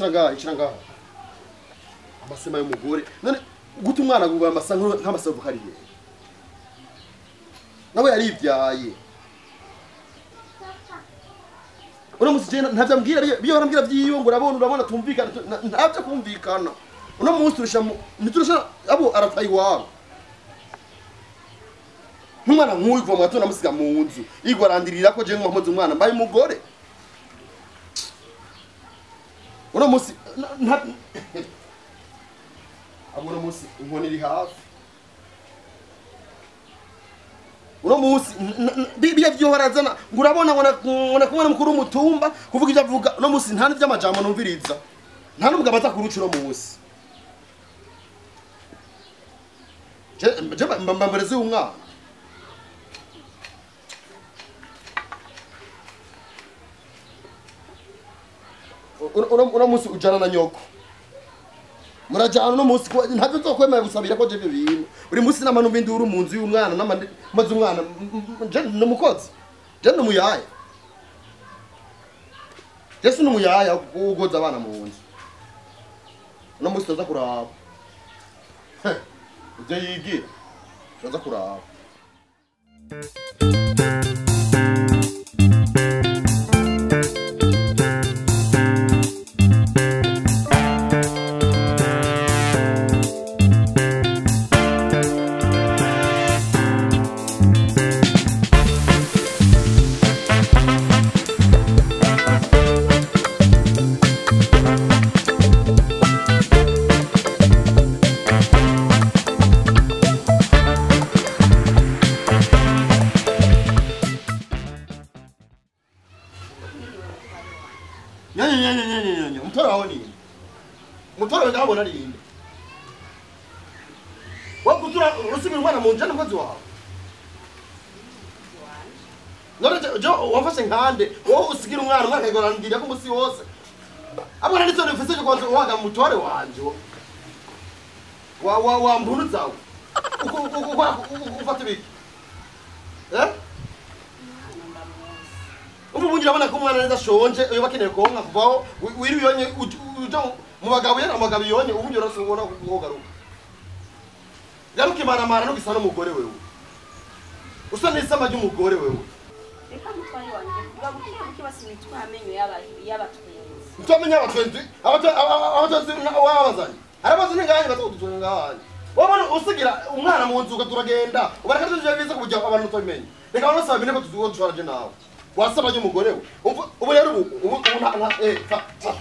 Icara ngaha, icara ngaha. Amasema y'umugore. None guta umwana guba amasa nk'amasavu kariye. Nawe yarivyaye. Uno musi je ntavyo ambwira biyo barambwira vyiyo ngo urabona urabona tumvikana ntavyo kumvikana. Uno musi turusha niturusha abo aratayi wawe. Nk'umwana nk'uyu kuva mu gatondo amusiga mu nzu igwa arandirira ko je nkomoza umwana mbaye umugore. Uno musi uno musi inkoni iri hafi. Uno musi biya vyo harazana ngo urabona ngo nakumwe mukuru w'umutumba kuvuga ivyo avuga. Uno musi nta n'ivy'amajambo numviriza, nta n'umugabo aza kuruca uno musi. Je mbambareze umwana. Uno musi ujana na nyoko. Murajana uno musi ntavyo nzokwemera gusabira ko je ivyo bintu. Uri musi nama numva induru mu nzu y'umwana namaze umwana je n'umukozi. Je n'umuyaya. Je n'umuyaya ugoza abana mu nzu. Uno musi tuza kuraba. Ivyo yigira tuza kuraba. Nya mutoro wawe ni mutoro wawe ndabona ari inde wakutura usubira umwana mu nzu n'umukozi wawe none jo wamfashe nkande wowe usigira umwana umwana akagorandira ko musi wose abona nitso nifise cyo kwanza waga mutore wanje wa wa wa mbunu zawe uko ufata biki ubu bungira abona ko umwana neza shonje uyo bakeneye konka kuvaho wiri yonye uja mu bagabo yera amagabo yonye ubu ngira usubona kugaruka garuka imaramara no gisa n'umugore wewe usa n'isama ry'umugore wewe. Reka mutwari wanje kuba buke basimitwa amenyo y'abatwenzi. Mutamenye abatwenzi abatwenzi wabazanye arabazi n'inganye bazokudutunga ngahanye wabona usigira umwana mu nzu ugaturagenda ubareka tuje biza kuburyo abantu tubimenye. Reka abantu bose babine ko tuzugo dusharaje nawe wasaba y'umugore we ubu rero ubu nta fa fa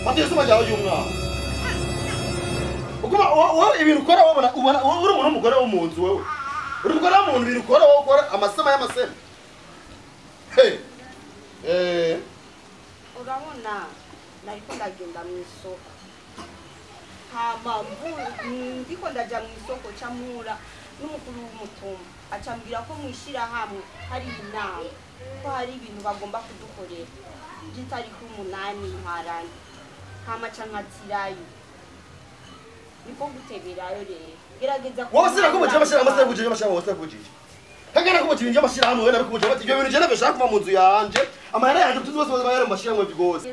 Fata isoma ryawe y'umwana ukuma wowe ibintu ukora wabona ubona uri umuntu w'umugore wo mu nzu wewe uri umugore wo mu nzu ibintu ukora wowe ukora amasema y'amasema. Urabona nariko ndagenda mu isoko hama ndiko ndaja mu isoko ca mpura n'umukuru w'umutumba acambwira ko mwishira hamwe hari inama ko hari ibintu bagomba kudukorera by'itariki 8 ntwarane hama ca nkatirayo niko guteberayo rero gerageza wowe sirakumujira amashirahamwe kujije amashirahamwe wose kujije kagera kumujira amashirahamwe wewe nabikumujira bati ibyo bintu je nabishaka kuva mu nzu yanje amahera yanje tuzi bose bayara mu mashirahamwe byose.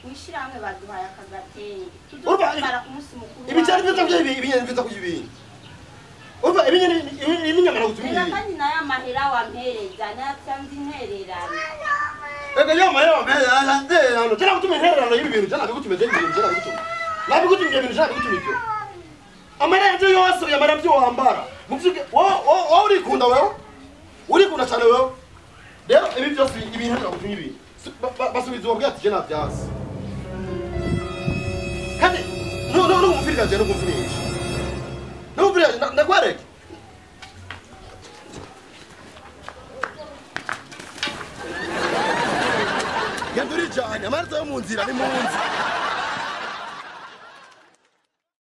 Mwishirahamwe baduhaye akagatenge tuzobara ku munsi mukuru ibicari byo byo ibinyene biza kujibinga urumva ibinyene ibinyamara gutumira kandi nayo amahera wampereza natsanze intererano. Ega yo mahera wampereza intererano je nagutumira intererano y'ibi bintu je nabigutumira ibintu je nabigutumira nabigutumira ibintu je nabigutumira ibyo amahera yanje yose yamara byo wambara muvyuke wowe urikunda wewe urikunda cyane wewe rero ibi byose ibintu nagutumira ibi basubiza ubabwira ati je navyanse kandi no no umfirira je no kumfirisha no umfirira ndakwareke. Genda urijanye amaraso yo mu nzira ni mu nzu.